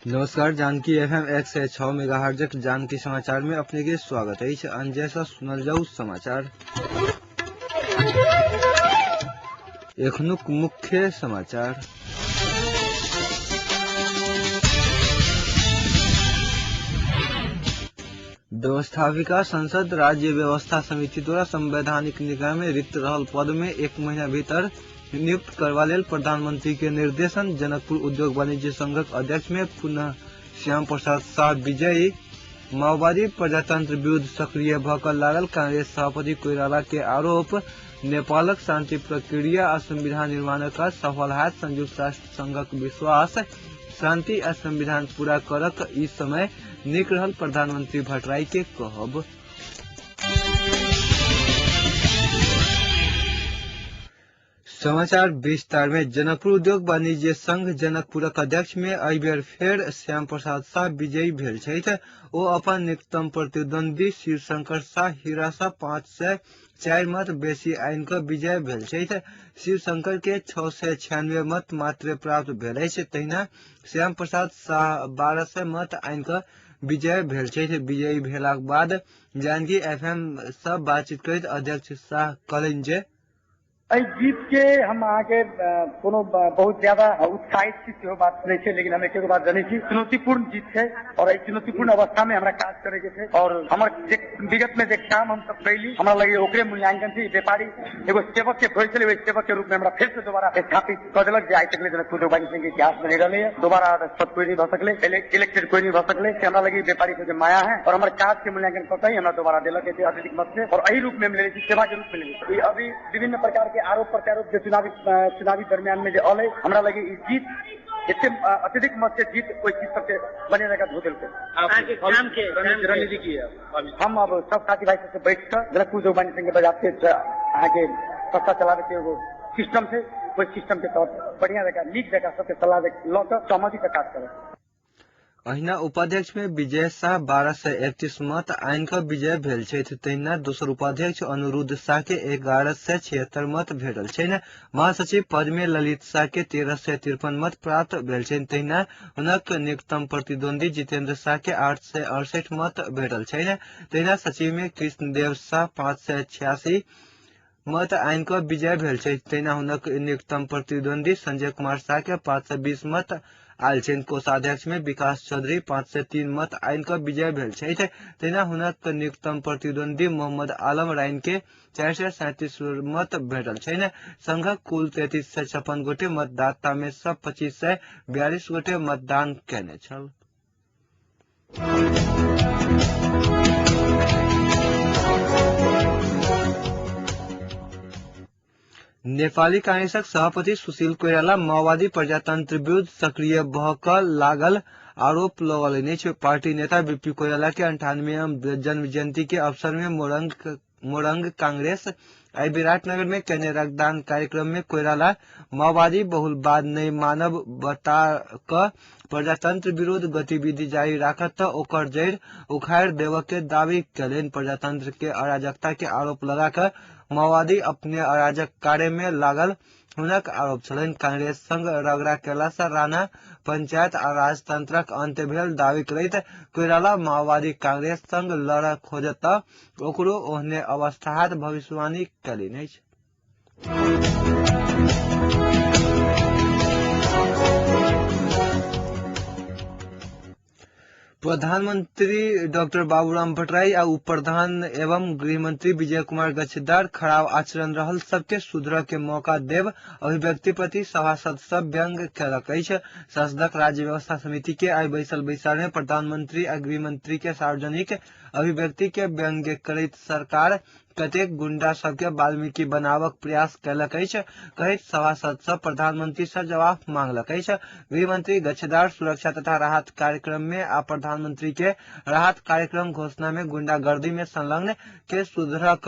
नमस्कार, जानकी एफएम 106 मेगाहर्जक जानकी समाचार में अपने के स्वागत अछि। अंजय से सुनल जाऊ समाचार। एखनुक मुख्य समाचार। व्यवस्थापिका संसद राज्य व्यवस्था समिति द्वारा संवैधानिक निकाय में रिक्त रहल पद में एक महीना भीतर नियुक्त करबा लेल प्रधानमंत्री के निर्देशन। जनकपुर उद्योग वाणिज्य संघक अध्यक्ष में पुनः श्याम प्रसाद शाह विजयी। माओवादी प्रजातंत्र विरुद्ध सक्रिय भऽ कऽ लागल कांग्रेस सभापति कोइराला के आरोप। नेपालक शांति प्रक्रिया आ संविधान निर्माणक काज सफल होयत संयुक्त राष्ट्र संघक विश्वास। शांति आ संविधान पूरा करक ई समय नीक रहल प्रधानमंत्री भट्टराई के कहब। समाचार विस्तार में जनकपुर उद्योग वाणिज्य संघ जनकपुरक अध्यक्ष में एहि बेर फेर श्याम प्रसाद शाह विजयी भेल छथि। ओ अपन निकटतम प्रतिद्वंदी शिवशंकर शाह हीरा सँ 504 मत बेसी आनि कऽ विजय भेल छथि। शिवशंकर के 696 मत मात्र प्राप्त भेल अछि। तहिना श्याम प्रसाद शाह 1200 मत आनि कऽ विजय भेल छथि। विजयी भेलाक बाद जानकी एफएम सँ बातचीत करैत अध्यक्ष शाह कहलनि जे एहि जीत के हम अहाँके कोनो बहुत ज्यादा उत्साहित छी सेहो बात नहि छै, लेकिन हम एकेगो बात जनै छी, चुनौतीपूर्ण जीत छै और एहि चुनौतीपूर्ण अवस्था में हमरा काज करे के छै और हमर जे विगत में जे काम हम सब कैली हमरा लगे ओकरे मूल्यांकन छै। व्यापारी एगो सेवक के होइ छलै, ओहि सेवक के रूप में हमरा फेर से दोबारा स्थापित कऽ देलक जे आइ तक जनकपुर उद्योग वाणिज्य संघ के इतिहास में नहीं रहलै, दोबारा पद कोई नहीं भऽ सकलै, इलेक्टेड कोई नहीं भऽ सकलै। से हमरा लगे व्यापारी सबके माया है और हमर काज के मूल्यांकन कऽ के हमरा दोबारा देलक अत्यधिक मत से और एहि रूप में हम लेने छी, सेवा के रूप में लेने छी। अभी विभिन्न प्रकार के आरोप प्रत्यारोप जो चुनावी दरमियान में जो अलै, हमरा लगे ई जीत एते अत्यधिक मत से जीत ओहि चीज सबके बने जगह धो देलकै। रणनीति की है? हम अब सब साथी भाई सबसे बैठ कऽ जनकपुर उद्योग वाणिज्य संघ के बजाते अहाँके सस्ता चलाबे के एगो सिस्टम छै, ओहि सिस्टम के तहत बढ़िया जगह नीक जगह सबके सलाह लऽ कऽ सहमति से काज करब। अहिना उपाध्यक्ष में विजय शाह 1231 मत आनि कऽ विजय भेल छथि। तहिना दोसर उपाध्यक्ष अनुरुद्ध शाह के 1176 मत भेटल छनि। महासचिव पद में ललित शाह के 1353 मत प्राप्त भेल छनि। तहिना हुनक निकटतम प्रतिद्वंदी जितेंद्र शाह के 868 मत भेटल छनि। तहिना सचिव में कृष्णदेव शाह 586 मत आनि कऽ विजय भेल छथि। तहिना हुनक निकटतम प्रतिद्वंदी संजय कुमार शाह के 520 मत आयल छनि। कोषाध्यक्ष में विकास चौधरी 503 मत आनि कऽ विजय भेल छथि। तहिना हुनक निकटतम प्रतिद्वंदी मोहम्मद आलम राइन के 437 मत भेटल छनि। संघक कुल 3356 गोटे मतदाता में सँ 2542 गोटे मतदान केने छल। नेपाली कांग्रेसक सभापति सुशील कोइराला माओवादी प्रजातंत्र विरुद्ध सक्रिय भऽ कऽ लागल आरोप लगौलनि अछि। पार्टी नेता बीपी कोइराला के 98वां जन्म जयंती के अवसर में मोरंग कांग्रेस आई विराटनगर में केने रक्तदान कार्यक्रम में कोइराला माओवादी बहुलवाद नहि मानब बता कऽ प्रजातंत्र विरुद्ध गतिविधि जारी राखत तऽ ओकर जड़ि उखाड़ि देबऽ के दावी केलनि। प्रजातंत्र के अराजकता के आरोप लगा कऽ माओवादी अपने अराजक कार्य में लागल हुनक आरोप छलनि। कांग्रेस संग रगड़ा केला सँ राणा पंचायत आ राजतंत्रक अंत भेल दावी करैत कोइराला माओवादी कांग्रेस संग लड़ऽ खोजत तऽ ओकरो ओहने अवस्था हैत भविष्यवाणी केलनि अछि। प्रधानमंत्री डॉक्टर बाबूराम भट्टराई आ उप प्रधान एवं गृहमंत्री विजय कुमार गच्छदार खराब आचरण रहल सबके सुधरऽ के मौका देब अभिव्यक्ति प्रति सभासद सब व्यंग्य केलक अछि। संसदक राज्य व्यवस्था समिति के आइ बैसल बैसार में प्रधानमंत्री आ गृहमंत्री के सार्वजनिक अभिव्यक्ति के व्यंग्य करैत सरकार कतेक गुंडा सबके वाल्मीकि बनाबक प्रयास केलक अछि कहैत सभासद सब प्रधानमंत्री सँ जवाब मांगलक अछि। गृहमंत्री गच्छदार सुरक्षा तथा राहत कार्यक्रम में आ प्रधानमंत्री के राहत कार्यक्रम घोषणा में गुंडागर्दी में संलग्न के सुधरक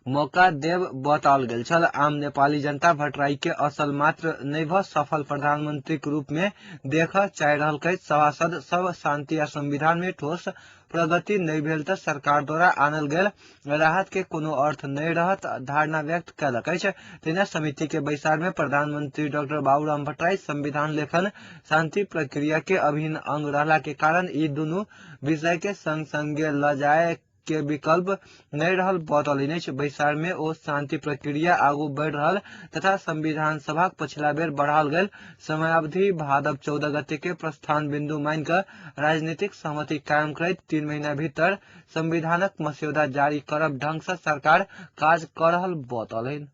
मौका देव बताओल गेल छल। आम नेपाली जनता भट्टराई के असल मात्र नहि भ सफल प्रधानमंत्री के रूप में देख चाहि रहल कहैत सभासद सब शांति आ संविधान में ठोस प्रगति नहि भेल त सरकार द्वारा आनल गेल राहत के कोनो अर्थ नहि रहत धारणा व्यक्त कयलक अछि। तहिना समिति के बैसार में प्रधानमंत्री डॉक्टर बाबूराम भट्टराई संविधान लेखन शांति प्रक्रिया के अभिन्न अंग रहला के कारण ई दुनू विषय के संग संगे ल जाय के विकल्प नहि रहल बतौलनि अछि। बैसार में ओ शांति प्रक्रिया आगू बढ़ि रहल तथा संविधान सभाक पछिला बेर बढ़ाओल गेल समयावधि भादव 14 गते के प्रस्थान बिंदु मानि कऽ राजनीतिक सहमति कायम करैत 3 महीना भीतर संविधानक मस्यौदा जारी करब ढंग से सरकार काज कऽ रहल बतौलनि।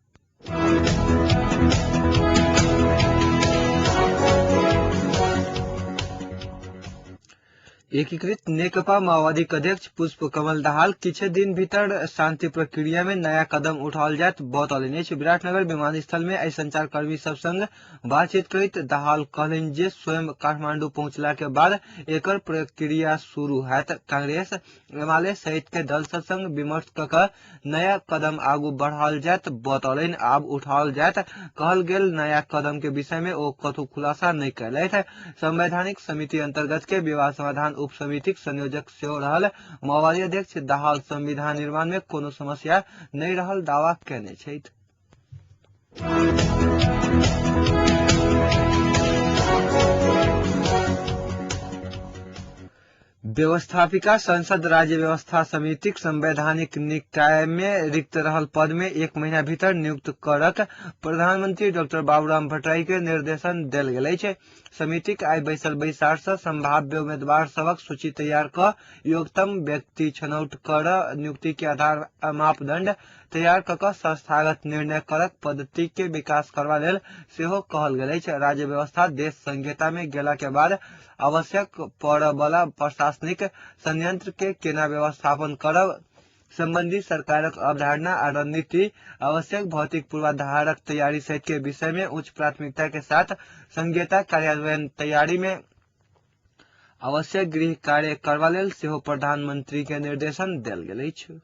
एकीकृत नेकपा माओवादी अध्यक्ष पुष्प कमल दाहाल किछु दिन भीतर शांति प्रक्रिया में नया कदम उठाओल जायत बतौलनि अछि। विराटनगर विमानस्थल में आइ संचारकर्मी सब संग बातचीत करैत दाहाल कहलनि जे स्वयं काठमांडू पहुंचला के बाद एकर प्रक्रिया शुरू होयत। कांग्रेस एमाले सहित के दल सब संग विमर्श क कऽ नया कदम आगू बढ़ाओल जायत बतौलनि। आब उठाओल जायत कहल गेल नया कदम के विषय में ओ कथू खुलासा नहि कयलथि। संवैधानिक समिति अंतर्गत के विवाद समाधान उप समितिक संयोजक सेहो रहल माओवादी अध्यक्ष दाहाल संविधान निर्माण में कोनो समस्या नहि रहल दावा कयने छथि। व्यवस्थापिका संसद राज्य व्यवस्था समितिक संवैधानिक निकाय में रिक्त रहल पद में 1 महीना भीतर नियुक्त करक प्रधानमंत्री डॉक्टर बाबूराम भट्टराई के निर्देशन देल गेल अछि। समितिक आइ बैसल बैसार से संभाव्य उम्मीदवार सबक सूची तैयार क योग्यतम व्यक्ति छनौट कर नियुक्ति के आधार मापदंड तैयार क कऽ संस्थागत निर्णय करक पद्धति के विकास करबा लेल सेहो कहल गेल अछि। राज्य व्यवस्था देश संहिता में गेला के बाद आवश्यक पड़य वाला प्रशासनिक संयंत्र के केना व्यवस्थापन करब संबंधी सरकारक अवधारणा आ रणनीति, आवश्यक भौतिक पूर्वाधारक तैयारी सहित के विषय में उच्च प्राथमिकता के साथ संहिता कार्यान्वयन तैयारी में आवश्यक गृह कार्य करबा लेल सेहो प्रधानमंत्री के निर्देशन देल गेल अछि।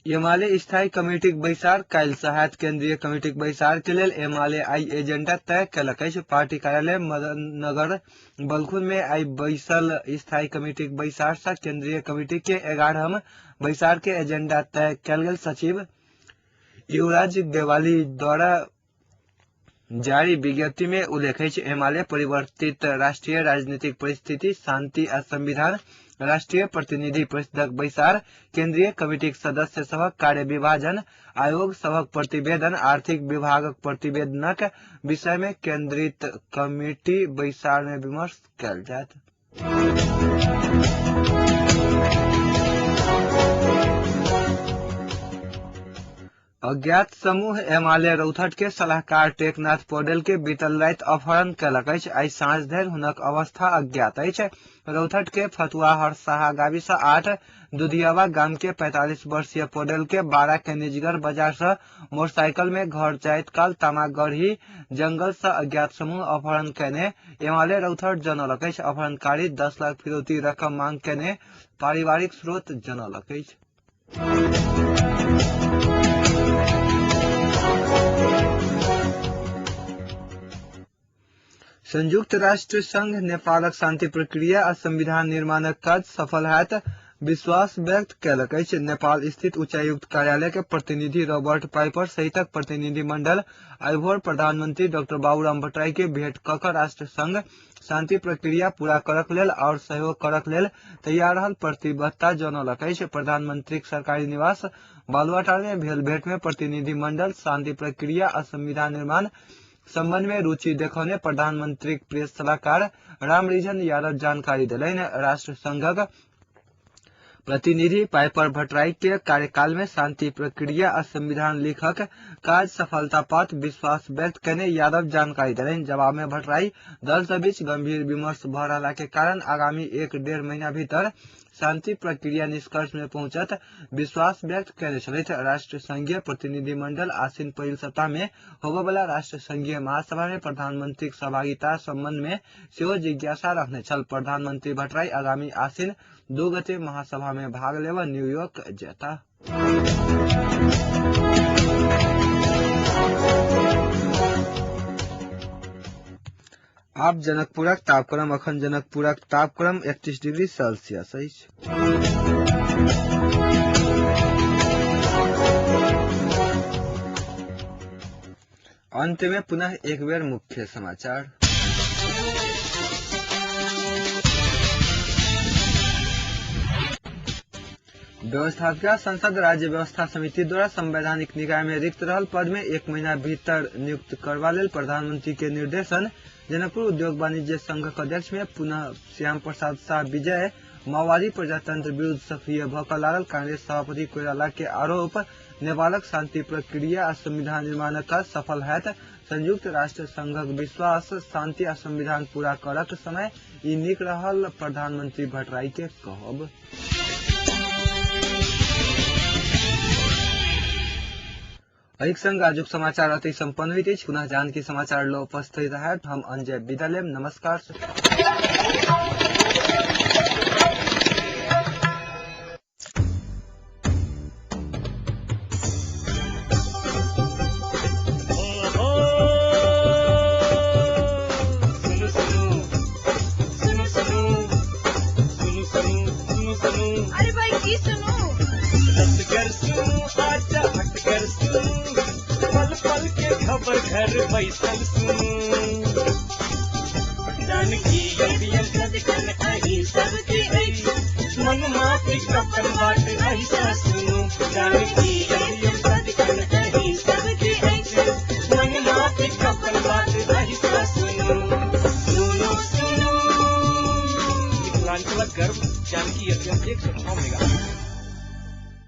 एमाले स्थायी कमिटीक बैसार काल्हि सँ होयत। केंद्रीय कमिटीक बैसार के लेल एमाले आइ एजेंडा तय कयलक अछि। पार्टी कार्यालय मदनगर बलखुन में आइ बैसल स्थायी कमिटीक बैसार सँ केंद्रीय कमिटी के 11म बैसार के एजेंडा तय कयल गेल। सचिव युवराज देवाली द्वारा जारी विज्ञप्ति में उल्लेख अछि। एमाले परिवर्तित राष्ट्रीय राजनीतिक परिस्थिति, शांति आ संविधान, राष्ट्रीय प्रतिनिधि परिषदक बैसार, केंद्रीय कमिटीक सदस्य सभक कार्य विभाजन, आयोग सभक प्रतिवेदन, आर्थिक विभागक प्रतिवेदनक विषय में केंद्रित कमिटी बैसार में विमर्श कयल जायत। अज्ञात समूह एमाले रौथट के सलाहकार टेकनाथ पौडेल के बीतल राति अपहरण कयलक अछि। आइ साँझ धरि हुनक अवस्था अज्ञात अछि। रौथट के फतुआ हरसाहा गाविस 8 दुधियावा गाम के 45 वर्षीय पौडेल के 12 के निजगर बाजार से मोटरसाइकिल में घर जाइत काल तामागढ़ी जंगल से अज्ञात समूह अपहरण कयने एमाले रौथट जनौलक अछि। अपहरणकारी 10 लाख फिरौती रकम मांग कयने पारिवारिक स्रोत जनौलक अछि। संयुक्त राष्ट्र संघ नेपालक शांति प्रक्रिया आ संविधान निर्माणक काज सफल होयत विश्वास व्यक्त कयलक अछि। नेपाल स्थित उच्चायुक्त कार्यालय के प्रतिनिधि रॉबर्ट पाइपर सहितक प्रतिनिधि मंडल आइ भोर प्रधानमंत्री डॉक्टर बाबूराम भट्टराई के भेंट क कऽ राष्ट्र संघ शांति प्रक्रिया पूरा करक लेल और सहयोग करक लेल तैयार रहल प्रतिबद्धता जनौलक अछि। प्रधानमंत्रीक सरकारी निवास बालुवाटार में भेल भेंट में प्रतिनिधि मंडल शांति प्रक्रिया आ संविधान निर्माण संबंध में रुचि देखौने प्रधानमंत्रीक प्रेस सलाहकार रामरिझन यादव जानकारी देलनि। राष्ट्र संघक प्रतिनिधि पाइपर भट्टराई के कार्यकाल में शांति प्रक्रिया आ संविधान लेखक काज सफलता पात विश्वास व्यक्त केने यादव जानकारी देलनि। जवाब में भट्टराई दल सब बीच गंभीर विमर्श भ रहला के कारण आगामी 1-1.5 महीना भीतर शांति प्रक्रिया निष्कर्ष में पहुंचत विश्वास व्यक्त केने छलथि। राष्ट्र संघीय प्रतिनिधिमंडल आसीन पहिल सप्ताह में होबयवला राष्ट्र संघीय महासभा में प्रधानमंत्री सहभागिता संबंध में सेहो जिज्ञासा रखने छल। प्रधानमंत्री भट्टराई आगामी आसीन 2 गते महासभा में भाग लेबऽ न्यूयॉर्क जेता। आब जनकपुरक तापक्रम। अखन जनकपुरक तापक्रम 31 डिग्री सेल्सियस अछि। अंत में पुनः एक बेर मुख्य समाचार। व्यवस्थापिका संसद राज्य व्यवस्था समिति द्वारा संवैधानिक निकाय में रिक्त रहल पद में 1 महीना भीतर नियुक्त करबा लेल प्रधानमंत्री के निर्देशन। जनकपुर उद्योग वाणिज्य संघक अध्यक्ष में पुनः श्याम प्रसाद शाह विजय। माओवादी प्रजातंत्र विरुद्ध सक्रिय भ क लागल कांग्रेस सभापति कोइराला के आरोप। नेपालक शांति प्रक्रिया आ संविधान निर्माणक काज सफल हैत संयुक्त राष्ट्र संघक विश्वास। शांति आ संविधान पूरा करक समय ई नीक रहल प्रधानमंत्री भट्टराई के कहब। एहिक संग आजुक समाचार अति सम्पन्न होइत अछि। पुनः जानकी समाचार ल उपस्थित हैत। हम अंजय विदा लेब। नमस्कार। अरे भाई की सुनू, पल पल के खबर घर बैसल सुनू। जानकी सदखन अही सबके अछि, मन माफिक अपन बात ऐसा सुनू। जानकी